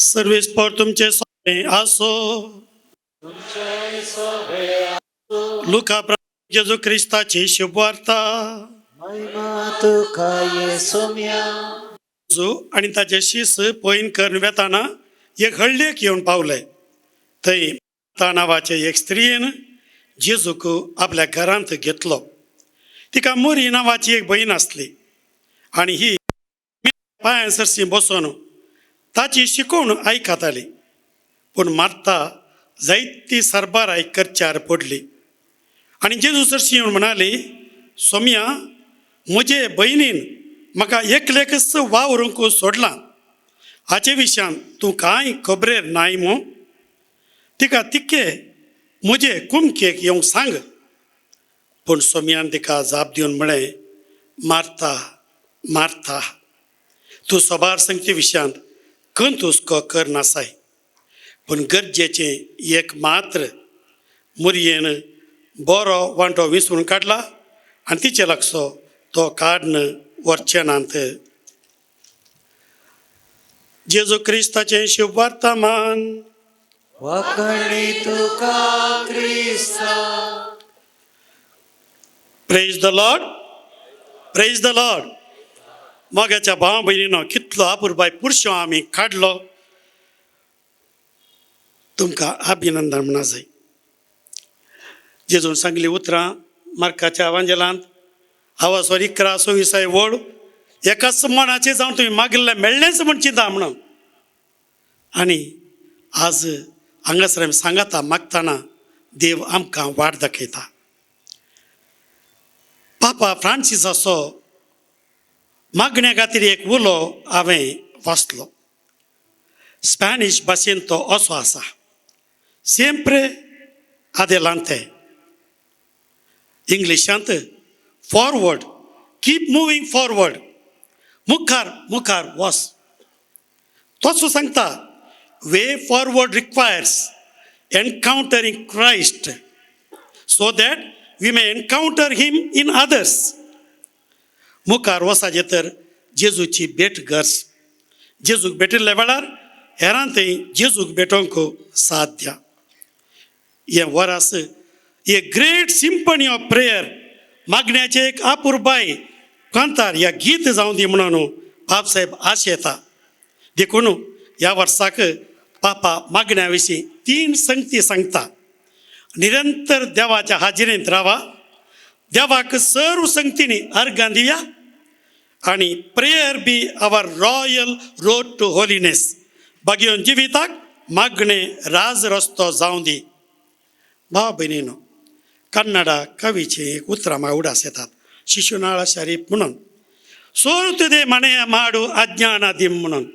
सर्वेस्पर तुमचे सोबे आसो. तुमच्याय सोबे. लुका जेजू क्रिस्ताची शुभवार्ता. महिमा तुका येसोम्या. जेजू आनी ताचे शीस पयन करून वेताना एक हळ्ळेक येवन पावले. थंय मार्ता नांवाचे एक स्त्रियेन जेजूक आपल्या घरांत घेतलो. तिका मोरी नांवाची एक भयण आसली आनी ही पांयां सरशी बसून ताची शिकवण आयकताली. पूण मार्ता जायती सरबाराय करच्यार पडली आनी जेजू सरशी येवन म्हणाली, सोम्या, म्हजे भयणीन म्हाका एकलेकच वावरूंक सोडलां. हाचे विशयान तूं कांय खबरेर नाय मू? तिका तिक्के म्हजे कुमकेक येवंक सांग. पूण सोम्यान तिका जाप दिवन म्हळें, मार्ता, मार्ता, तूं सबार संगती विशयांत खंत हुस्को कर नासाय, पूण गरजेचें एक मात्र. मुरयेन बरो वांटो विसरून काडला आनी तिचे लागसो तो काडन व्हरचे नात. जेजू क्रिस्ताचें शुभवर्तमान. वाकणी तुका क्रिस्ता. Praise the Lord, praise the Lord. मोगाच्या भावा भयणीनो, कितलो आपुरबाय पुरशो आमी काडलो, तुमकां अभिनंदन म्हणा जाय. जेजून सांगली उतरां मार्काच्या वांजेलांत आवाजवर 11 26 वळ, एकाच मनाचे जावन तुमी मागिल्लें मेळ्ळेंच म्हण चिंता म्हणून. आनी आज हांगासर आमी सांगाता मागतना देव आमकां वाट दाखयता. पापा फ्रांसिसाचो मागण्या खातीर एक उलो हांवें वाचलो. स्पॅनिश भाशेन तो असो आसा, "Siempre adelante." इंग्लिशांत "forward, keep moving forward", मुखार मुखार वच. तसो सांगता, "Way forward requires encountering Christ so that we may encounter him in others." मुखार वचाचें तर जेजूची भेट गरज. जेजूक भेटिल्ल्या वेळार हेरां थंय जेजूक भेटोवंक साध्य. हें वरास a great symphony of prayer, मागण्याचें एक आपुरबाय कांतार ह्या गीत जावं दी म्हणून बाबसाहेब आशेता. देखून ह्या वर्साक पापा मागण्या विशीं तीन संगती सांगता. निरंतर देवाच्या हाजिरेंत रावा, देवाक सर्व संगतींनी अर्गां दिया आनी prayer be our royal road to holiness. भाग्योन जिविताक मागणे राज रस्तो जावं दी. भाव भयणीनो, कन्नडा कवीचीं एक उतरां म्हाका उडास येतात, शिशुनाळ शरीफ म्हणून, "ಸೋರುತ್ತಿದೆ ಮನೆಯ ಮಾಡು ಅಜ್ಞಾನದಿಂ" म्हणून.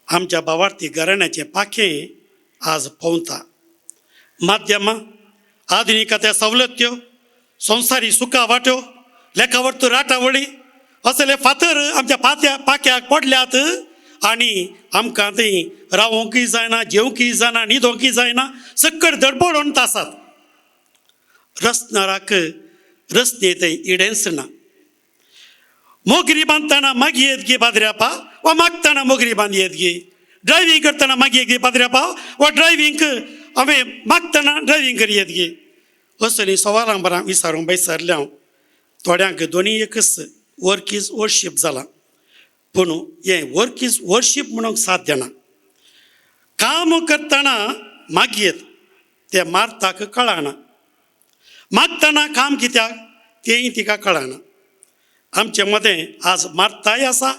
आमच्या भावार्थी घराण्याचें पाखें आज पोंवता. माध्यमां, आधुनिकते सवलत्यो, संवसारी सुखा वाट्यो, लेखावरतू राटावळी असले फातर आमच्या पात्या पाक्याक पडल्यात आनी आमकां थंय रावोंकय जायना, जेवंकय जायना, न्हिदोंकय जायना, सक्कड दडबडोन आसात. रसनाराक रसने थंय इडेंच ना. मोगरी बांदतना मागीर येत गी पाद्र्यापा वा मागतना मोगरी बांद येत गी? ड्रायव्हींग करतना मागीर गी पाद्र्यापा वा ड्रायव्हींग हांवें मागतना ड्रायव्हींग करी येत गी? असलीं सवालां बरां विचारूंक बैसरलें हांव. थोड्यांक दोनी एकच, वर्क is worship जालां. पूण हें वर्क is worship म्हणूंक साध्य ना. काम करतना मागयेत तें मार्ताक कळना, मागतना काम कित्याक तेंय तिका कळना. आमचे मदें आज मार्ताय आसा,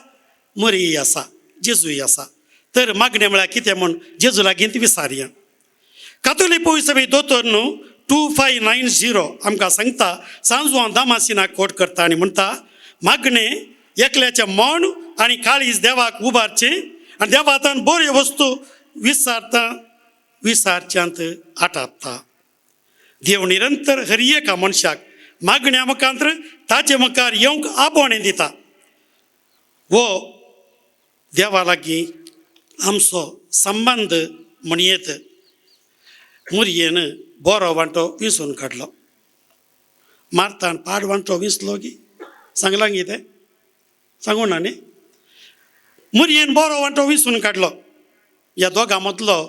मरीय आसा, जेजूय आसा. तर मागणें म्हळ्यार कितें म्हूण जेजू लागीं ती विचारया. कातोलीक पवित्र दोतोर न्हू 2590 आमकां सांगता, सांजवां दामासिना कोट करता आनी म्हणटा, मागणें एकल्याचें मन आनी काळीज देवाक उबारचें आनी देवातान बऱ्यो वस्तू विचारता विचारच्यांत आटापता. देव निरंतर हर एका मनशाक मागण्या मुखांत ताचे मुखार येवंक आपोवणें दिता. हो देवा लागीं आमचो संबंद म्हणयेत. मुरयेन बरो वांटो विंचून काडलो, मार्तान पाड वांटो विंचलो गी? सांगलां गी तें? सांगू ना न्ही? मुरयेन बरो वांटो विसून काडलो. ह्या दोगां मदलो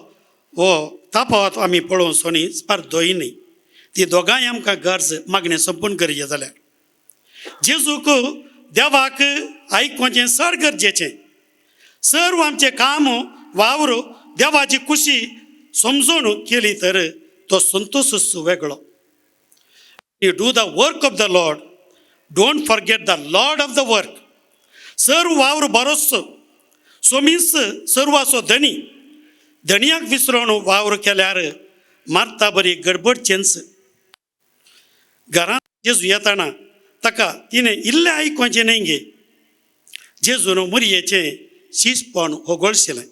हो तापावत आमी पळोवन सोनी स्पार दोय न्ही, ती दोगांय आमकां गरज मागणें सोंपून गरजे जाल्यार जेजूक देवाक आयकुचें चड गरजेचें. सर्व आमचें काम वावर देवाची खुशी समजून केली तर तो संतोशूच वेगळो. You do the work of the Lord, don't forget the Lord of the work. सर्व वावर बरोच सोमीस सर्वाचो धनी, धनयाक विसरून वावर केल्यार मारता बरी गडबडचेंच. घरांत जेजू येताना ताका तिणें इल्लें आयकोचें न्हय गे. जेजून मुरयेचें शिशपण होगळशिलें.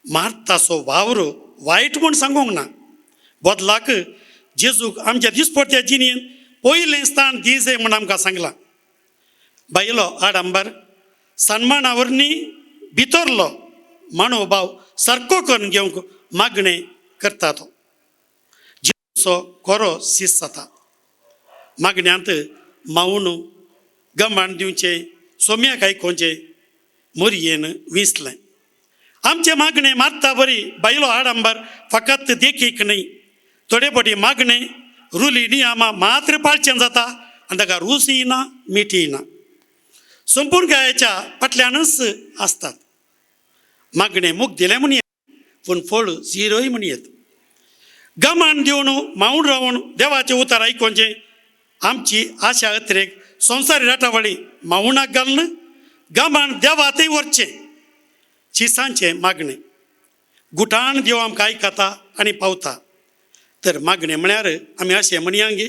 मार्ताचो वावर वायट म्हूण सांगूंक ना, बदलाक जेजूक आमच्या दिसपट्ट्या जिणेंत पयलें स्थान दी जाय म्हूण आमकां सांगलां. बायलो आडंबर सन्माना वरवीं भितरलो मनोभाव सारको करून घेवंक मागणें करता तो जेजूचो खरो शीस जाता. मागण्यांत मावन गमाण दिवचें, सोम्याक आयकोचें मोरयेन विंचलें. आमचें मागणें मारता बरी बायलो आडंबर फकत देखीक न्हय, थोडे फावटी मागणें रुली नियमां मात्र पाळचें जाता आनी ताका रूचय ना मिठीय ना, संपूर्ण गायच्या फाटल्यानूच आसतात. मागणें मूग दिलें म्हण येत पूण फळ झिरोय म्हण येत. गमान दिवन मावन रावन देवाचें उतर आयकोचें आमची आशा अत्रेक संवसारी राटावळी मावणाक घालून गमान देवातय व्हरचें शिसांचें मागणें. गुटान देव आमकां आयकता आनी पावता. तर मागणें म्हळ्यार आमी अशें म्हणया गे,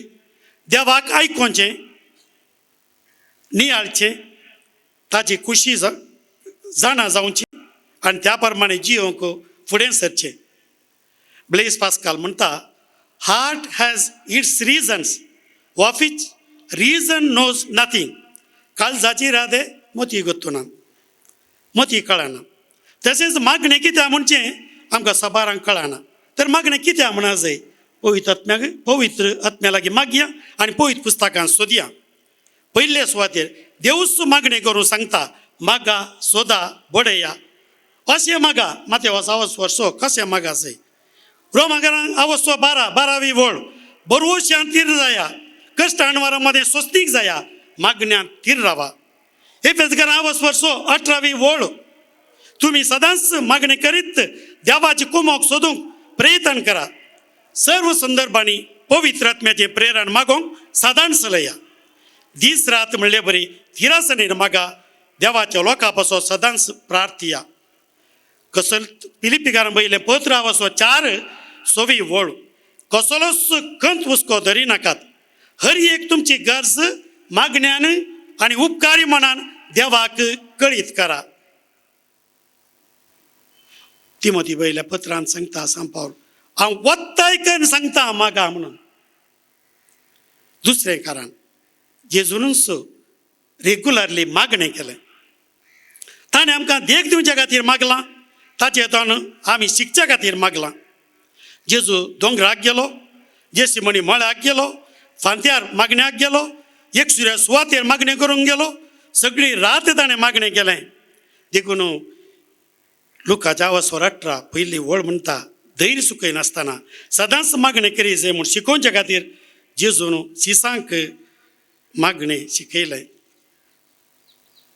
देवाक आयकोचें, नियाळचें, ताची खुशी जाणा जावची आनी त्या प्रमाणे जियोंक फुडें सरचें. ब्लेस पास्काल म्हणटा, heart has its reasons of which reason knows nothing. काळजाची राधे मोती गोत्तुना, मोती कळना. तशेंच मागणें कित्याक म्हणचें आमकां सबारांक कळना. तर मागणें कित्याक म्हणा जाय, पवित्र आत्म्याक, पवित्र आत्म्या लागीं मागया आनी पवित्र पुस्तकां सोदया. पयले सुवातेर देवूच मागणें करूं सांगता, मागा सोदा बडया. अशें मागा माते वसावस वर्सो कशें मागा जाय. रोमागरांक आवसो 12 बारावी वळ, बरवशान तीर जाया, कश्ट अणवारा मदें स्वस्तीक जाया, मागण्यांत तीर रावा. हे पेजकारां आवस वर्सो 18वी वळ, तुमी सदांच मागणें करीत देवाची कुमोक सोदूंक प्रयत्न करा. सर्व संदर्भांनी पवित्र आत्म्याचें प्रेरण मागोवंक सादारण चलया. दीस रात म्हणले बरी थिरासणीन मागा, देवाच्या लोकां पासो सदांच प्रार्थिया. कसल पिलिपिकारां बयलें पत्र आवसो 4 सवी वळ, कसलोच कंत हुस्को धरी नाकात, हर एक तुमची गरज मागण्यान आनी उपकारी मनान देवाक कळीत करा. तिमोती बयल्या पत्रान सांगता सांपावल, हांव वत्ताय करून सांगता मागा म्हणून. दुसरें कारण जेजूनच रेगुलरली मागणें केलें. ताणें आमकां देख दिवच्या खातीर मागलां, ताचे तोंड आमी शिकच्या खातीर मागलां. जेजू दोंगराक गेलो, जेसीमणी मळ्याक गेलो, फांत्यार मागण्याक गेलो, एकसुऱ्या सुवातेर मागणें करूंक गेलो, सगळी रात ताणें मागणें केलें. देखून लुकाच्या वसवर 18 पयली वळ म्हणटा, धैर्य चुकयनासतना सदांच मागणें करी जाय म्हूण शिकोवच्या खातीर जेजून शिसांक मागणें शिकयलें.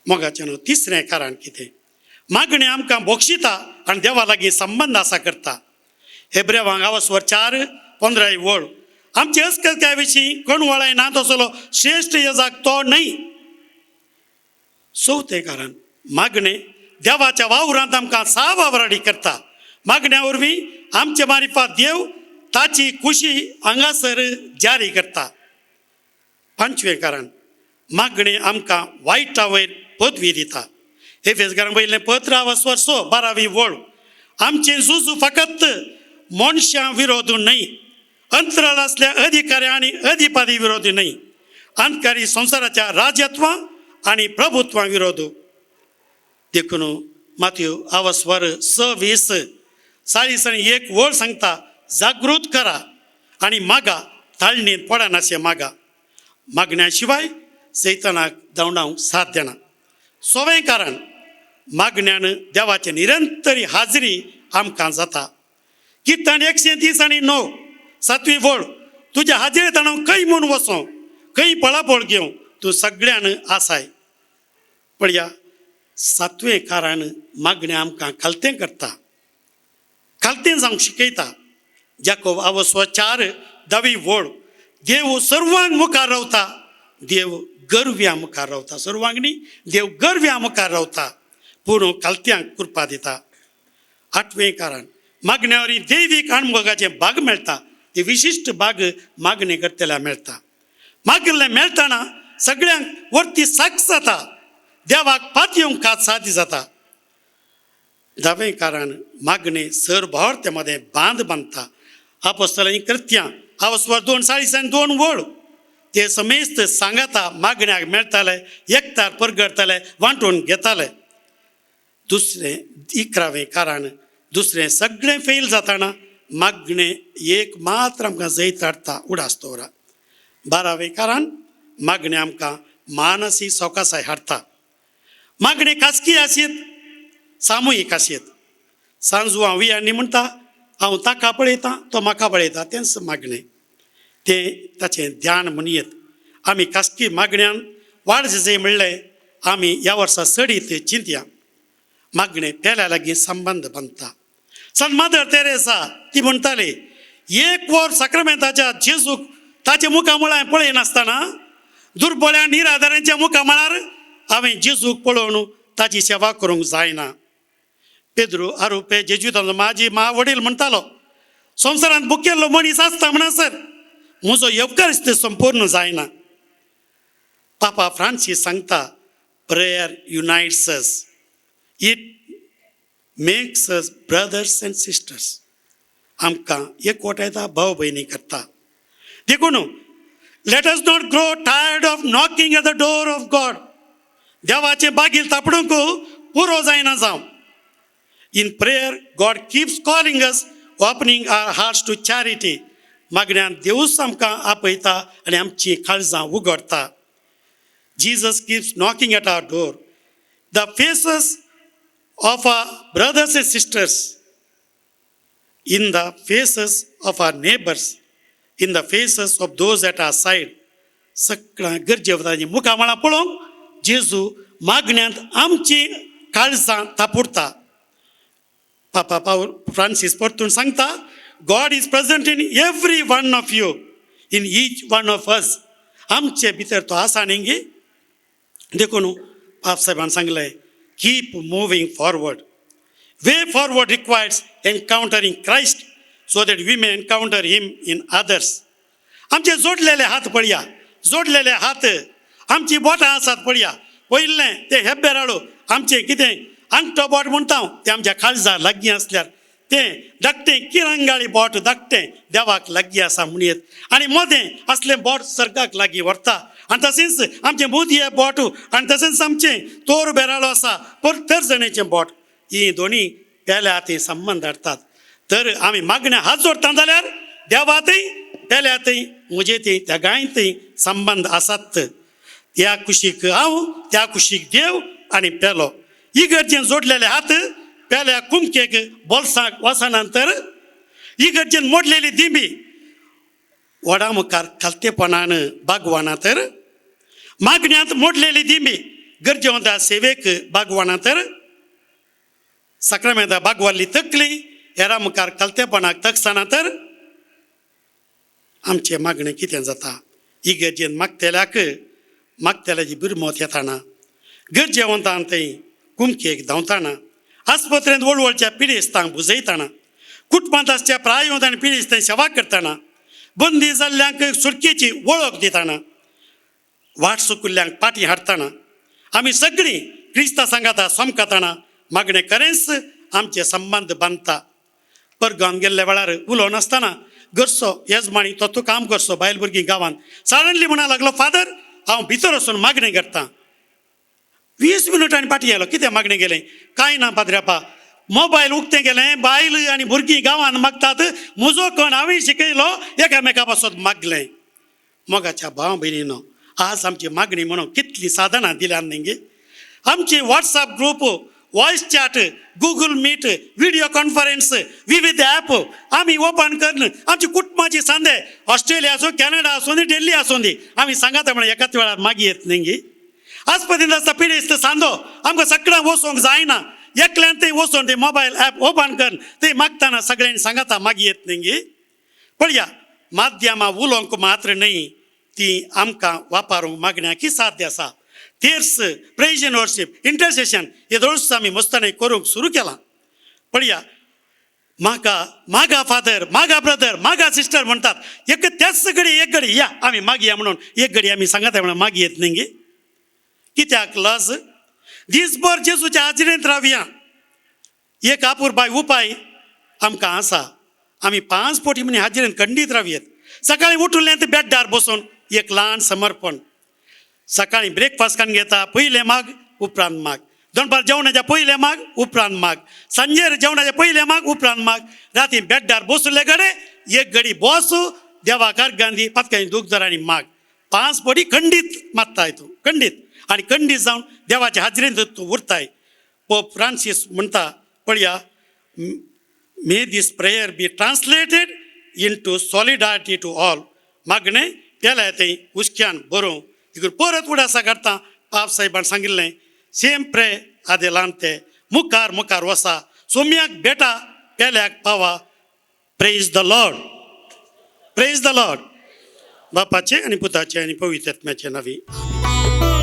मोगाचें न्हू तिसरें कारण कितें, मागणें आमकां बोक्षिता आनी देवा लागीं संबंद आसा करता. हेब्रेवांक आवसवर 4 15 वळ, आमचे अस्कलत्या विशीं कोण वळाय ना तसलो श्रेश्ठ यजाक तो न्हय. चवथें कारण मागणें देवाच्या वावरांत आमकां साव वावराडी करता. मागण्या वरवीं आमचे मारिफात देव ताची खुशी हांगासर जारी करता. पांचवें कारण मागणें आमकां वायटा वयर पदवी दिता. हे फेसगारां वयलें पत्र आवसवर 6 बारावी वळ, आमचें झूज फकत मनशां विरोध न्हय, अंतराळ आसल्या अधिकारी आनी अधिपादी विरोधी न्हय, अंतकारी संवसाराच्या राजत्वां आनी प्रभुत्वां विरोध. देखून मातयो आवसवर 6 20 40 आनी 1 वळ सांगता, जागृत करा आनी मागा, ताळणींत पडनाशें मागा. मागण्या शिवाय सैतानाक धांवडावंक साथ दिना. सोवें कारण मागण्यान देवाचे निरंतरी हाजरी आमकां जाता. किर्तन 139 सातवी वळ, तुज्या हाजरेंत हांव खंय म्हूण वचों, खंय पळापळ घेवं, तूं सगळ्यान आसाय. पळया, सातवें कारण मागणें आमकां खालतें करता, खालतें जावंक शिकयता. जाकोब आवस्व 4 धावी वळ, देव सर्वांक मुखार रावता, देव गर्व्या मुखार रावता. सर्वांक न्ही, देव गर्व्या मुखार रावता, पूण खालत्यांक कृपा दिता. आठवें कारण मागण्यावरी दैवीक अणभोगाचें भाग मेळटा. ती विशिश्ट भाग मागणी करतल्या मेळटा. मागिल्लें मेळटना सगळ्यांक वरती साक्ष जाता, देवाक पातयेवंक कात सादी जाता. धावें कारण मागणें सर भावार्ते मदें बांद बांदता. आपोस्तलांचीं कृत्यां आवस्वर 2 40 2 वळ, ते समेस्त सांगाता मागण्याक मेळटाले, एकतार परगडताले, वांटून घेताले. दुसरें 11वें कारण दुसरें सगळें फेल जाताना मागणें एक मात्र आमकां जैत हाडटा, उडास दवरा. 12वें कारण मागणें आमकां मानसीक सवकासाय हाडटा. मागणें खासगी आसयेत, सामुहीक आसयेत. सांजू हांव आनी म्हणटा, हांव ताका पळयतां, तो म्हाका पळयता, तेंच मागणें, तें ताचें ध्यान म्हणयेत. आमी खासगी मागण्यान वाड जाय म्हणलें आमी ह्या वर्सा चडीत चिंतया. मागणें पेल्या लागीं संबंद बांदता. संत मदर तेरेसा ती म्हणटाली, एक वर साक्रामेंताच्या जेजूक ताच्या मुखामळार पळयनासतना दुर्बळ्या निराधारांच्या मुखामळार हांवें जेजूक पळोवन ताची सेवा करूंक जायना. पेद्रू आरोपे जेजुताचो म्हाजी मा वडील म्हणटालो, संवसारांत बुकेल्लो मनीस आसता म्हणसर म्हजो येवकार संपूर्ण जायना. पापा फ्रांसीस सांगता, prayer unites us, it makes us brothers and sisters. आमकां एकवटायता, भाव भयणी करता. देखून let us not grow tired of knocking at the door of God. देवाचें बागील तापडूंक पुरो जायना जावं. In prayer God keeps calling us, opening our hearts to charity. मागण्यान देवूच आमकां आपयता आनी आमचीं काळजां उगडटा. Jesus keeps knocking at our door. The faces of our brothers and sisters, in the faces of our neighbors, in the faces of those at our side, सगळ्या गरजेवतांची मुखामळां पळोवंक जेजू मागण्यांत आमची काळजां तापुडटा. पापा पावल Francis परतून सांगता, God is present in every one of you, in each one of us. आमचे भितर तो आसा न्ही गे. देखून पाप साहेबान सांगलें, keep moving forward. Way forward requires encountering Christ so that we may encounter him in others. आमचे जोडलेले हात पळया, जोडलेले हात, आमची बोटां आसात पळया. पयलें तें हेब्बेराळू आमचें कितें आंगठो बोट म्हणटा हांव, तें आमच्या काळजा लागीं आसल्यार तें धाकटें किरंगाळी बोट धाकटें देवाक लागीं आसा म्हणयेत, आनी मदें असलें बोट सर्गाक लागीं व्हरता. आनी तशेंच आमचें मुदये बोट आनी तशेंच आमचें तोर बेराळो आसा पर तर्जणेचें बोट, ही दोनी पेल्या ती संबंद हाडटात. तर आमी मागण्या हात जोडटा जाल्यार देवातय पेल्यातय म्हजे ती त्या गांयतय संबंद आसात. त्या कुशीक हांव, त्या कुशीक देव आनी पेलो. इगर्जेन जोडलेले हात पेल्या कुमकेक बोल्साक वचना तर इगर्जेन मोडलेली दिंबी वडा मुखार खालतेपणान बागवाना तर मागण्यांत मोडलेली दिंबी गरजेवंता सेवेक बागवाना तर साक्रामेंता बागवाल्ली तकली हेरा मुखार खालतेपणाक तकसना तर आमचें मागणें कितें जाता? इगर्जेन मागतल्याक मागतल्याची बिरमत येताना, गरजेवंतान थंय कुमकेक धांवताना, आस्पत्रेंत वळवळच्या पिडेस्तांक बुजयताना, कुटुंबांत आसच्या प्रायवंत आनी पिडेस्तांची सेवा करतना, बंदी जाल्ल्यांक सुटकेची वळख दिताना, वाट चुकिल्ल्यांक पाटी हाडटाना, आमी सगळीं क्रिस्ता सांगाता समकाताना मागणें खरेंच आमचे संबंद बांदता. परगांव गेल्ल्या वेळार उलोवनासतना घरचो येजमानी तो तूं काम करचो बायल भुरगीं गांवांत सडनली म्हणा लागलो, फादर हांव भितर वचून मागणें करता. 20 मिनटांनी फाटीं आयलो, कितें मागणें गेलें? कांय ना पाद्र्यापा, मोबायल उक्तें केलें, बायल आनी भुरगीं गांवांत मागतात, म्हजो कोण हांवें शिकयलो एकामेका पासत मागलें. मोगाच्या भाव भयणीनो, आज आमची मागणी म्हणून कितलीं साधनां दिल्यात न्ही गे. आमचे WhatsApp group Voice chat, Google Meet, video conference, विविध ॲप आमी ओपन करून आमची कुटुंबाची सांदे ऑस्ट्रेलिया आसूं, कॅनडा आसूं दी, दिल्ली आसूं दी, आमी सांगाता म्हणल्यार एकाच वेळार मागीर येत न्ही गी. आस्पतीन आसता पिडेस्त सांदो आमकां सगळ्यांक वचोंक जायना, एकल्यान थंय वचोन ते मोबायल ॲप ओपन करून थंय मागतना सगळ्यांनी सांगाता मागीर येत न्ही गी. पळया, माध्यमां उलोवंक मात्र न्हय, ती आमकां वापरूंक मागण्याकी साध्य आसा. तेर्स, प्रेज एंड वर्शीप, इंटरसेशन हे दोळस आमी मस्तानी करूंक सुरू केलां. पळया, म्हाका मागा फादर, मागा ब्रदर, मागा सिस्टर म्हणटात. एक त्याच घडी एक घडी या आमी मागया म्हणून एक घडी आमी सांगता म्हणून मागी येत न्ही गी. कित्याक लज? दीसभर जेजूच्या हाजरेंत रावया. एक आपुरबाय उपाय आमकां आसा. आमी पांच पोटी म्हणी हाजरेंत खंडीत रावयेत. सकाळीं उठलें ते बेड्डार बसून एक ल्हान समर्पण. सकाळीं ब्रेकफास्ट करून घेता पयलें माग, उपरांत माग. दनपार जेवणाच्या पयलें माग, उपरांत माग. सांजेर जेवणाच्या पयलें माग, उपरांत माग. राती बेड्डार बसले कडेन एक घडी बस, देवाक गांधी पातकांनी दूख धर आनी माग. पांच पटी खंडीत मागताय तूं, खंडीत आनी खंडीत जावन देवाच्या हाजरेंत तूं उरताय. पोप फ्रांसीस म्हणटा, पळया, "May this prayer be translated into solidarity to all." मागणें पेल्या थंय हुसक्यान बरोवं. तिगूर परत उडासा काडटा. पाप साहेबान सांगिल्लें, सेम प्रे आदेलान ते मुखार मुखार वसा, सोम्याक बेटा पेल्याक पावा. Praise the Lord, praise the Lord. बापाचे आनी पुताचे आनी पवित्र आत्म्याचे नांवी, आमेन.